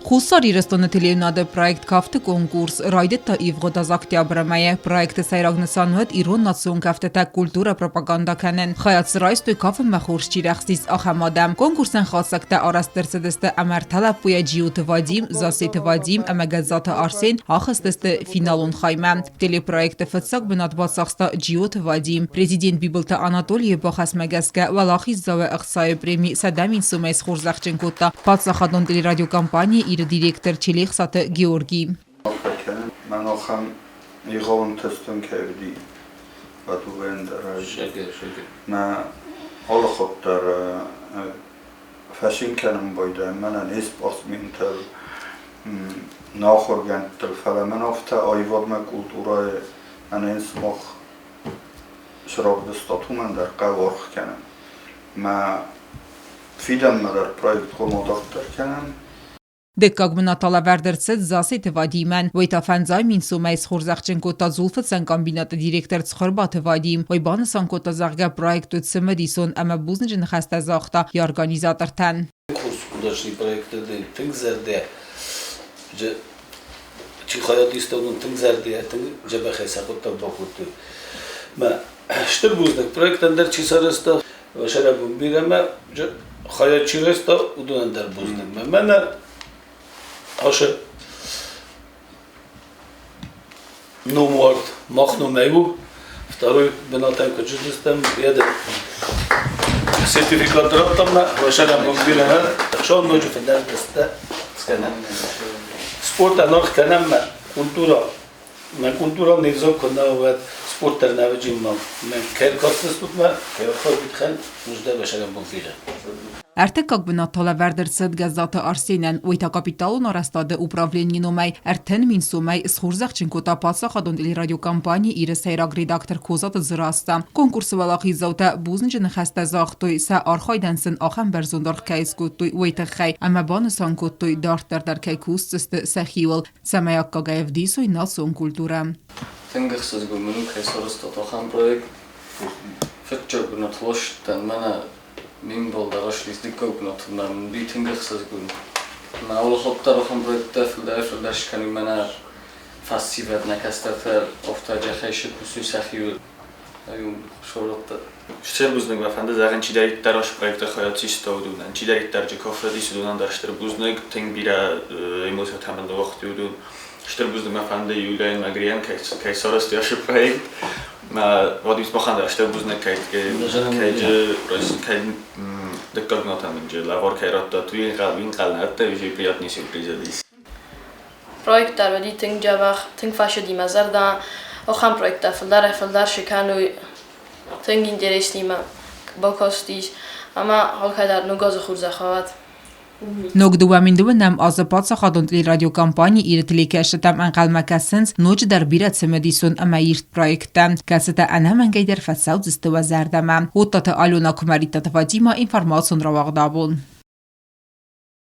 Хуссар Ирыстоны телеуынады проект «Кафты конкурс» райдыдта ивгъуыд аз октябры мӕйы. Проекты сӕйраг нысан уыд ирон национ кӕфтытӕ культурӕ пропагандӕ кӕнын. Хайад дзы райстой кафынмӕ хорз чи рӕхстис, ахӕм адӕм. Конкурсӕн хатдзӕгтӕ арӕзт ӕрцыдысты ӕмӕ ӕртӕ лӕппуйӕ Джиоты Вадим, Зассеты Вадим ӕмӕ Гӕззаты Арсен ахызтысты финалон хаймӕ. Телепроекты фыццаг бынат бацахста Джиоты Вадим. Президент Бибылты Анатолийы бахӕсмӕ гӕсгӕ уӕлахиздзауы ӕхцайы преми 100 000 сомӕй схорзӕхджын кодта паддзахадон телерадиокомпанийы Иры директор Челехсаты Георгий. Мӕн ахӕм егъау ӕнтыстӕн кӕй уыди, Бадувӕн дӕр мӕ алы хатт дӕр фӕцин кӕнын байдайын мӕнӕ не спортсментыл, нӕ ахуыргӕндтыл, фӕлӕ мӕн афтӕ аивадмӕ культурӕйы мӕнӕн сымах цы равдыстат, уымӕн дӕр хъӕуы аргъ кӕнын. Мӕ фидӕнмӕ дӕр проект хъуамӕ дарддӕр кӕнӕм. Дыккаг бынат лӕвӕрд ӕрцыд Засеты Вадимӕн. Уый та фӕндзай мин сомӕй схорзӕхджын кодта дзулфыцӕн комбинаты директор Цхуырбаты Вадим. Уый банысан кодта, зӕгъгӕ, проект уыд цымыдисон ӕмӕ бузныджы ныхӕстӕ загъта йӕ организатортӕн. Курс художественный проекты тынг зӕрдӕ чи хайад иста, уыдон тынг зӕрдӕ, тынг дзӕбӕхӕй сӕ хъуыддаг бакодтой. Мӕ стыр бузныг проектӕн дӕр чи сарӕзта, сӕрӕбон бирӕ мӕ хайад чи райста, уыдонӕн дӕр бузныг. Мӕнӕ ашы номуард мах номӕй у. Второй бынатӕн куыд зындыстӕм, йӕ сертификат радтам мӕ, сӕрӕбон бирӕ Шон ноджы фылдӕр тесттӕ скӕнӕм. Спорт ӕнаргъ кӕнӕм мӕ культура Мӕ культура не взаг куы нӕ уӕд спорт дӕр нӕ вӕджин ма. Мӕ кӕд кастыстут мӕ, кӕд хӕрбитхӕн, нуждӕ бӕсӕгӕн бон бирӕ. Ӕртыккаг бынат та лӕвӕрд ӕрцыд Гӕззаты Арсенӕн. Уый та капиталон арӕзтады управленийы номӕй 30 000 сомӕй схорзӕхджын кодта паддзахадон телерадиокомпани Иры сӕйраг редактор Козаты Дзырасса. Конкурсы уӕлахиздзаутӕ бузныджы ныхӕстӕ загътой, сӕ архайдӕн сын ахӕм бӕрзонд аргъ кӕй скодтой, уый тыххӕй ӕмӕ банысан кодтой, дарддӕр дӕр кӕй кусдзысты сӕхиуыл. Цӕмӕй аккагӕй ӕвдисой национ культурӕ. Тынг ӕхсызгон мын у, кӕй сарӕзтат ахӕм проект. Фыццаг бынатыл ссыдтӕн, мӕнӕ ме мбал дӕр ӕрслис дыккаг бынатыл, мӕ мын уый тынг ӕхсызгон. Мӕ алы хатт дӕр ахӕм проекттӕ фылдӕрӕй-фылдӕр скӕнын, мӕнӕ фӕсивӕд, нӕ кӕстӕртӕ афтӕ джахӕй сыкусой сӕхиуыл. Стыр бузныг мӕ фӕнды зӕгъын, чидӕриддӕр ацы проекты хайад систа, уыдонӕн, чидӕриддӕр Джекофы уыдонӕн дӕр стыр бузныг, тынг бирӕ эмоцитӕ мын ныууагътой уыдон. Стыр бузныг мӕ фӕнды Юлияйӕн мӕ Грийӕн, кӕй сарӕзтой ацы проект. Вадим махӕн дӕр стыр бузныг, кӕй кӕй дыккаг нотӕ мын лӕвар кӕй радтат, уый ӕнхъӕл нӕ адтӕй, уже приятный сюрприз уыдис. Проект дӕр уыди тынг дзӕбӕх, тынг фӕцыди мӕ зӕрдӕ. Ахӕм проекттӕ фылдӕрӕй-фылдӕр цы кӕной, тынг интереснимӕ бакастис ӕмӕ алкӕдӕр ног азы хорзӕх уӕд. Ног 2009 азы паддзахадон телерадиокомпани Иры телекӕсджытӕм ӕнхъӕлмӕ кӕсынц ноджыдӕр бирӕ цымыдисон ӕмӕ ирд проекттӕ, кӕцытӕ ӕнӕмӕнгӕйдӕр фӕцӕудзысты уӕ зӕрдӕмӕ. Оттаты Алена Куымӕридтаты Фатимӕ, информацион рауагъд абон.